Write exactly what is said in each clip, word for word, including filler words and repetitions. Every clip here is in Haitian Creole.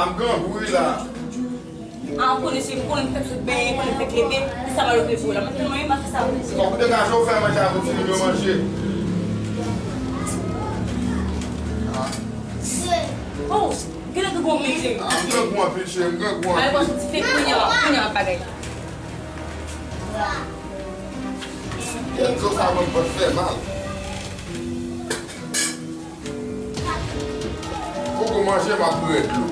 M grangou wi la. A, ou konnen se, ou konnen m fèk sot benyen, ou konnen m fèk leve, se sa m al okipe pou ou la. Mwen tèlman wi, m ap fè sa. Fòk ou degaje w fè manje a pou timoun yo manje. Oh, genlè tou bon mete. A, m grangou anpil, cheri, m grangou anpil. Ay, bon, ti fè kounye a, kounye a bagay. Kèt zo sa ban m vant fè mal. Poko manje, m ap bwè dlo.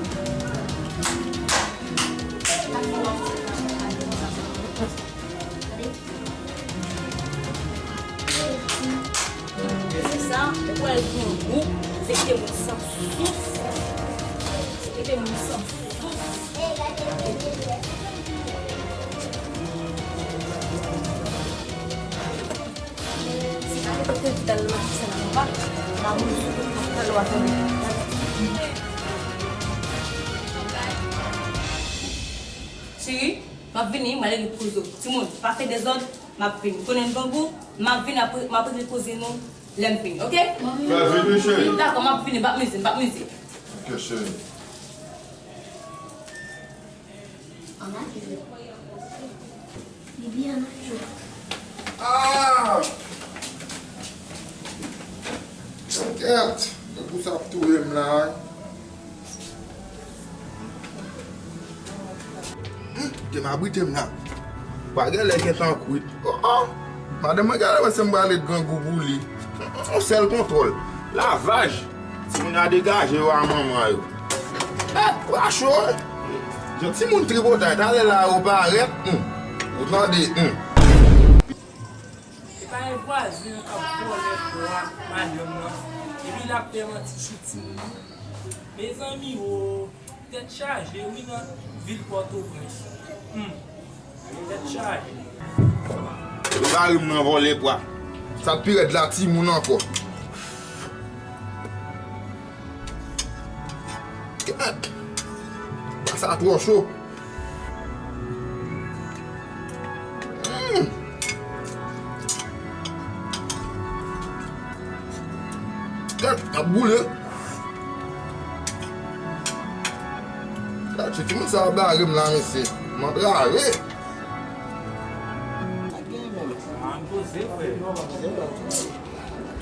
Se sa, ou wè l grangou, se kite moun san souf. Se kite moun san souf. Si pa te pote vital nan mache sa nan pa, m a mouri sou tout talè w a tande. Cheri, m ap vini, m al regle koze w. Timoun, pa fè dezòd, m ap vini. Konnen n grangou, m ap vini, apre, m ap regle koze nou lè m vini, oke? Fè vini, cheri. Dakò, m ap vini, m p ap mize, m p ap mize. Oke, cheri. Ann ale. Bibi, ann ale. Ah! Kèt! Kèt! Grangou sa ap touye m la, wi. Hmm, te m abrite m la. Pa genlè gentan kwit. Oh, oh! Madanm mwen genlè panse m prale grangou pou li. Hmm, hmm, yon sèl kontwòl. Lavaj! Timoun yo a degaje yo a manman yo. Eh, wa cho, eh. Jan timoun tripotay, talè la yo parèt, hmm. Ou tande, hmm. Se pa yon vwazen an k ap vòlè bwa madanm nan, epi l ap fè manti sou timoun yo. Mezanmi o, tèt chaje wi nan vil Pòtoprens. Hmm. Tèt chaje. Epi mari m nan vòlè bwa. Sa k pi rèd la, timoun ankò. Kèt! Sa twò cho. Mm. Kèt, ap boule. Kèt, se timoun sa ap bare m la, mesye. M antrave. Sa k genyen menm? An poze, frè.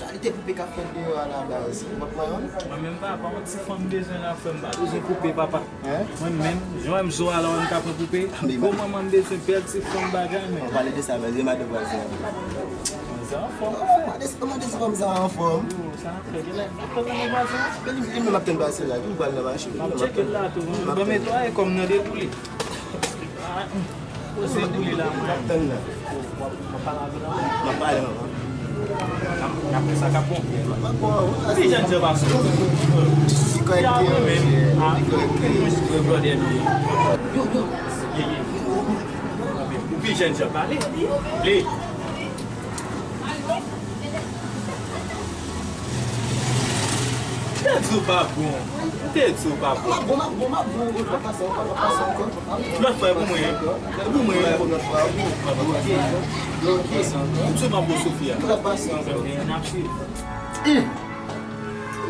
Kalite poupe k ap fèt deyò a la baz, ou p ap pran youn? Mwen menm papa, yon ti fanm bezwen la, frè m pa bezwen poupe, papa. Hein? Mwen menm, jan w wè m zo a la, w wè m ka pran poupe. Gwo manman m bezwen bèl ti fanm bagay, men. Ann pale de sa, baz, e madan vwazen an? Vwazen an anfòm, frè. Ou mande, ou mande si fanm sa a anfòm? Yo, sa n ap fè, genlè, n ap tann nan vwazen an. Men li, li menm ap tann pase la, tou l pral nan mache. M ap tcheke l la tou, ban m netwaye kò m nan depi li. Poze pou li la, mwen. M ap tann la. M ap pale avè l. M ap pale, manman. N ap, n ap fè sa k ap bon. M ap bon, wi. Ti jèn jan pase. Li kòrèk, wi, menm. Li kòrèk, wi. Yo, yo. Ye, ye. Ou pi jèn jan pale. Li. M te di w pa bon. M te di w pa bon. M ap bon, m ap bon, m ap bon. Ou pa pase ankò, ou pa pase ankò. Lòt fwa, e pou mwen. E pou mwen. Lòt fwa, wi. Ok. Ok. M di w m ap bon, Sofia. Ou pa pase ankò. N ap swiv. Hmm.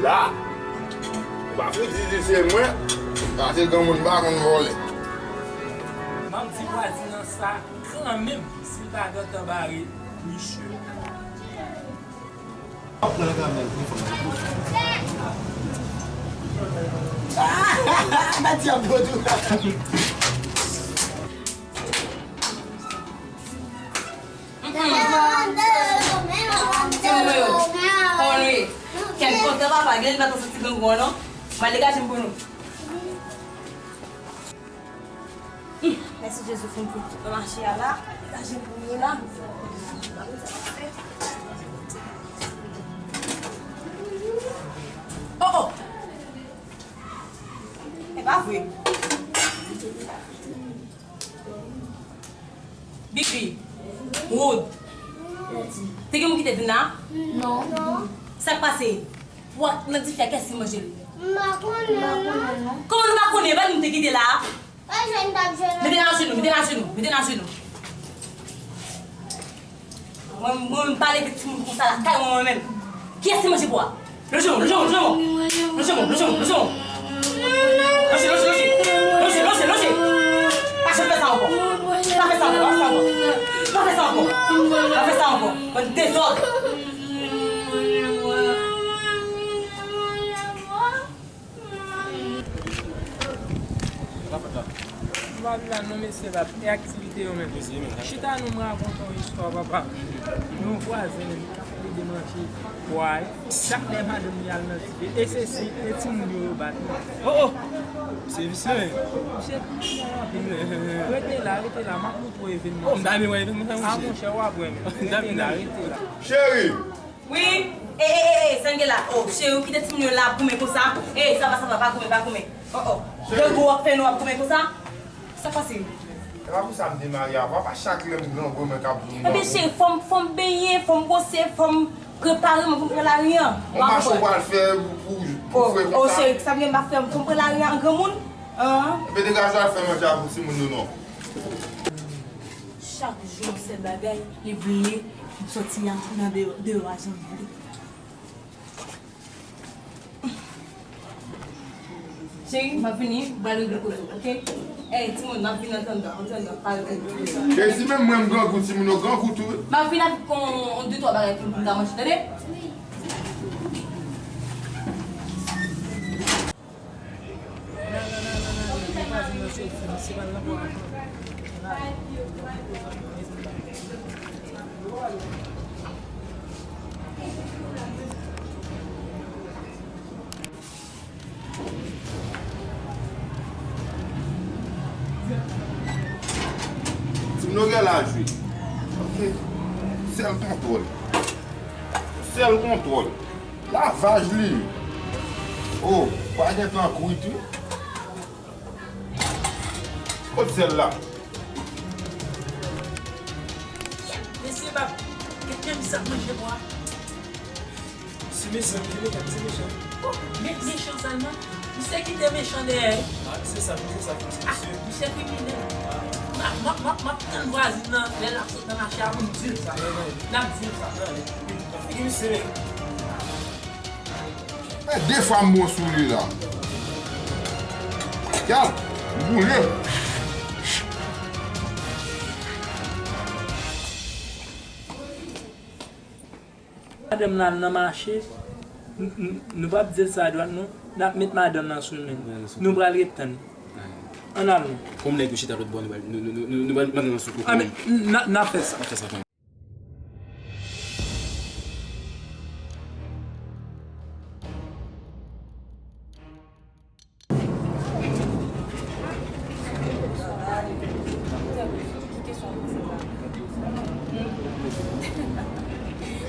La. Ou pa fout di, di se mwen. Pase granmoun pa konn vòlè. M ap di vwazen an sa kanmenm, si l pa gentan bare, misye. Mati ap gwo tou. Kèt kontan papa, gen li pa t santi grangou an non. M al degaje m pou nou. Mèsi Jezi, fin fouti nan mache a la. Degaje pou yo la. Oh, oh. E pa vre. Bibi. Wood. Te gen moun ki te vin la? Non. Sa k pase? Wa, nan dife a, kiyès ki manje l? M pa konnen, non. Kòman nou pa konnen? E pa nou te kite la? Mete l ajenou, mete l ajenou, mete l ajenou. Mwen, mwen, m pa leve timoun konsa lakay mwen, mwen menm. Kiyès ki manje bwa? Lonje w, lonje w, lonje w. Lonje w, lonje w, lonje w. Lonje, lonje, lonje. Pa fè sa ankò, bann dezòd. Nou pa vin la non mesye, la e aktivite yo menm. Chita nou, m rakonte yon istwa papa. Yon vwazen menm k ap plede manje bwa. Chak lè madanm li al nan dife, e se si e timoun yo yo bat li. Oh oh. Se visye. Misye kriminèl anpil. Rete la, rete la, m ap montre w evenman. Oh, m ta renmen wè evenman sa, monchè. Ah, monchè, w ap wè menm. Rete la, rete la. Cheri! Wi. E e e e, sa n gen la? Oh, cheri, ou kite timoun yo la ap goumen konsa? E, sa va, sa va, pa goumen, pa goumen. Oh oh. Grangou w ap fè nou ap goumen konsa? Sa k pase? E pa pou sa m te marye a, papa, chak lè m grangou mwen k ap goumen. Ebyen cheri, fò m, fò m benyen, fò m bwose, fò m prepare mwen pou m pran lari an. Yon mache w pral fè pou, pou, pou fre konsa? Oh cheri, sa vle m pa fè, fò m pran lari an granmoun? Ebyen degaje w al fè manje a pou timoun yo non. Chak jou yon sèl bagay, li bliye, m soti a nan deyò, deyò a jan m vle. Cheri, m ap vini, m pral regle koze w, oke? Ey, timoun, m ap vin anndan, anndan, pa regle koze sa. Cheri, si menm mwen m grangou, timoun yo grangou tou wi. M ap vin avèk yon, yon de twa bagay pou m, pou m ka manje, tande? Timoun yo gen laj wi. Oke. Sèl kontwòl. Sèl kontwòl. Lavaj li. Oh, pa gen tan kwit wi. Kot sèl la? Mesye, pa gen menm sa k manje bwa. Ti mechan, ti mechan, ti mechan. Oh, men mechan sèlman. Misye kite mechan dèyè. Ah, misye sa, misye sa, misye. Ah, misye kriminèl. M ap, m ap, m ap, m ap tann vwazin nan, lè l ap sot nan mache a pou m di l sa. N ap di l sa. Figi misye. Men de fwa m bon sou li la. Gad, m boule. Madanm nan al nan mache, n-, n-, nou p ap di l sa dwat non, n ap met madanm nan sou men. Nou pral ret tann. Ann al non. Kòm nèg yo chita lòt bò, nou pral, nou, nou, nou, nou, nou pral, madanm nan sou koko. Ah, men, n-, n-, n ap fè sa.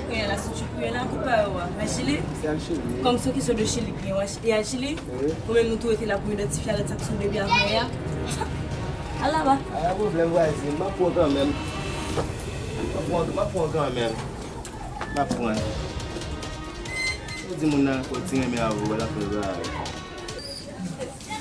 Kounye a la, si w kouye la, kout pa yo a. Mè Chili? Se al Chili, wi. Kòm se yon kesyon de Chili, kounye a, e al Chili? Wi. Ou menm nou tou rete la pou idantifye a lòt sa k sou bebe a kounye a. Al laba. Pa gen pwoblèm, vwazin. M ap pran kanmenm. M ap pran, m ap pran kanmenm. M ap pran. Ou di moun nan ankò ti renmen avè w, l ap fè bagay.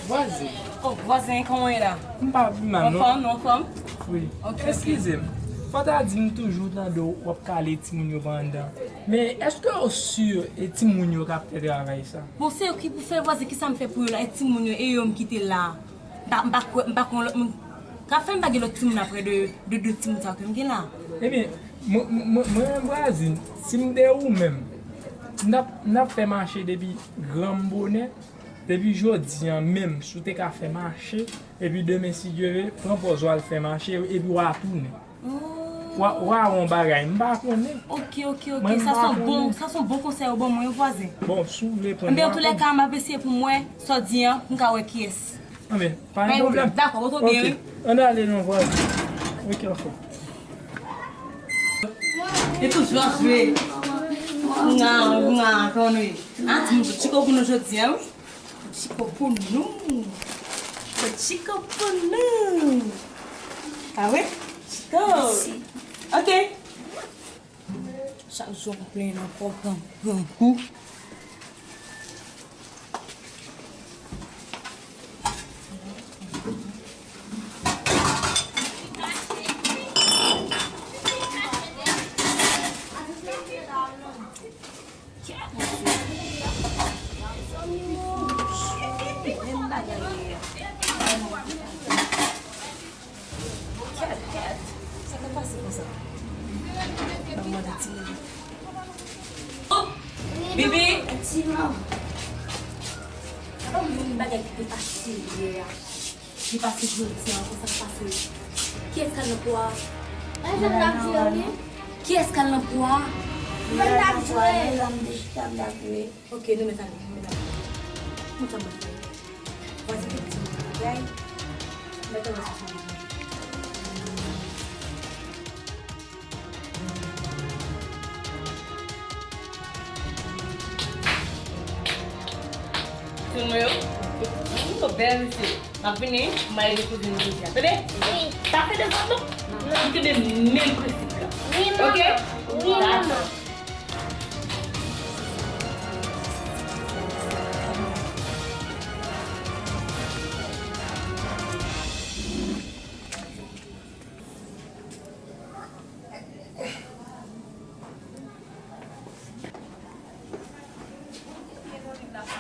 Vwazen. Oh, vwazen, kòman w ye la? M pa pi mal, non. Anfòm, nou anfòm? Wi. Ok, ok. Eskize m. Fò w ta di m toujou tande w ap kale timoun yo pa anndan. Men, èske w si e timoun yo k ap fè travay sa? Bon, se yo ki pou fè vwazen, kisa m fè pou yo la? E timoun yo, e yo m kite la. M pa, m pa kwè, m pa kwè lòt moun. Ka fè m pa gen lòt timoun aprè de, de, de timoun sa yo ke m gen la. Ebyen, mwen, mwen, mwen, mwen vwazin, si m te ou menm, m t ap, m t ap fè mache depi granm bonè. Depi jodi a menm, si w te ka fè mache, epi demen, si Dye vle, pran pòz w al fè mache, epi w a tounen. Oh. W a, w a wè yon bagay, m pa konnen. Ok, ok, ok. Mwen, m pa konnen. Sa se yon bon, sa se yon bon konsèy ou ban mwen, wi, vwazen. Bon, si w vle pran, m pa konnen. Anben, antoulèka, m ap eseye pou m wè sa w di an, pou m ka wè kiyès. Anben, pa gen pwoblèm. Dakò, bon, twò byen, wi. Ok. Ann ale non, vwazen. Ok, anfòm. E toujou ap jwe. Nga, nga, konnen. Ah, timoun, Chico pou nou jodi a, wi. Chico pou nou. Chico pou nou. Ah wi? Chico. Mèsi. Ok. Chak jou w plenyen nan kò w pran, pran kou. Kèt, kèt. Sa k ap pase konsa? Ban m mande ti Bibi. Oh! Bibi! Ti manman. Apa m jwenn bagay ki te pase yè a? Li pase jodi a ankò, sa k pase? Kiyès k al nan pwa a? Kiyès k al nan pwa a? Ok, nou mèt ale, nou mèt ale. Konn sa m ap fè. Vwazen te di m bagay. Mèt ale sou sa. Timoun yo, yo bèl mesye. M ap vini, m ale kouzin nou jodi a. Tande? Wi. Pa fè dezòd non. Nou kenbe menm prensip la. Wi, manman. Ok? Wi, manman. Dakò.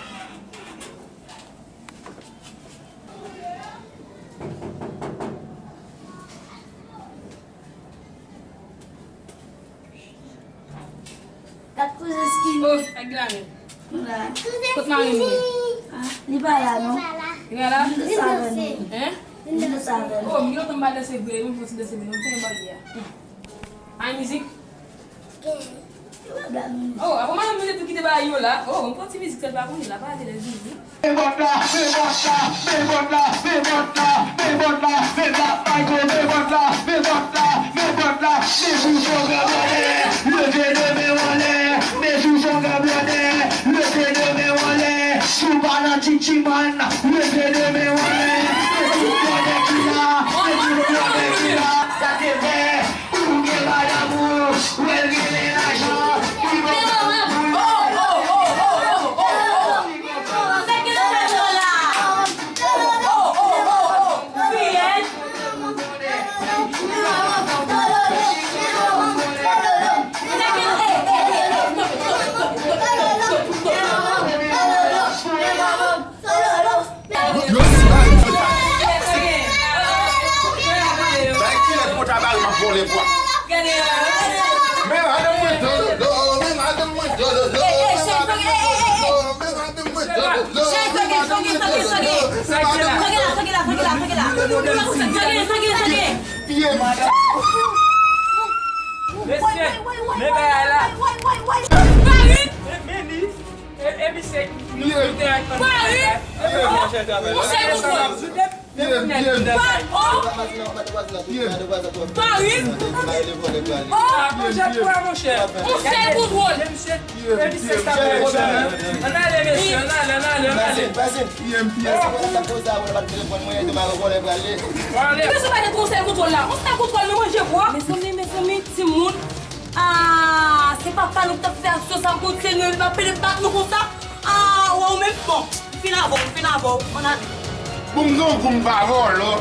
Kat kouzen Skinny. Oh, ak Gladys. Kote mari m ye? Ah, li pa la, non. Li pa la? Li nan sa avè nou. Hein? Li nan sa avè nou. Oh, m gentan pa danse vre, nou fè ti danse, men nou fè bagay a. Ay, mizik. Oh, apa madanm nou te tou kite bagay yo la? Oh, m pran ti mizik sèl pa konnen la, pa ale lè vini. Men bòt la, men bòt la, men bòt la, men bòt la, men bòt la, men bòt la, men bòt la, men bòt la, men bòt la, men bòt la, men bòt la, men jouson gran blòdè, leve de men w anlè, men jouson gran blòdè, leve de men w anlè, si w pa nan Titiman, leve de men w anlè, men tout blòdè ki la, men tout blòdè ki la, sa te fè. Ou gen madanm ou, wè l genyen lajan, li bon pou ou. Yo si bay mwen pa. Bay kilè pòt a bal m ap vòlè bwa. Men madanm mwen dololo, men madanm mwen dololo, men madanm mwen dololo, men madanm mwen dololo, men madanm mwen dololo, men madanm mwen dololo. Pye madanm. Mesye, men bagay la. Men, men li. E, e misye ki te ak Paris. Paris! Ou se ou. Paris! Ah, manje pwa, monchè. Ou se ou. E misye sa fè pwoblèm. Ann ale, mesye, ann ale, ann ale, ann ale. Ann ale. Mesye, pa gen twò sèl kontwòl la. On sèl kontwòl, nou manje pwa. Mezanmi, mezanmi, timoun. Ah, se papa nou k t ap fè aksyon sa kont se nou, epi l ap pede bat nou konsa. Ah, wè ou menm, bon, m fin avè w, m fin avè w, ann ale. Bon, m gen yon gou m pa vòlò.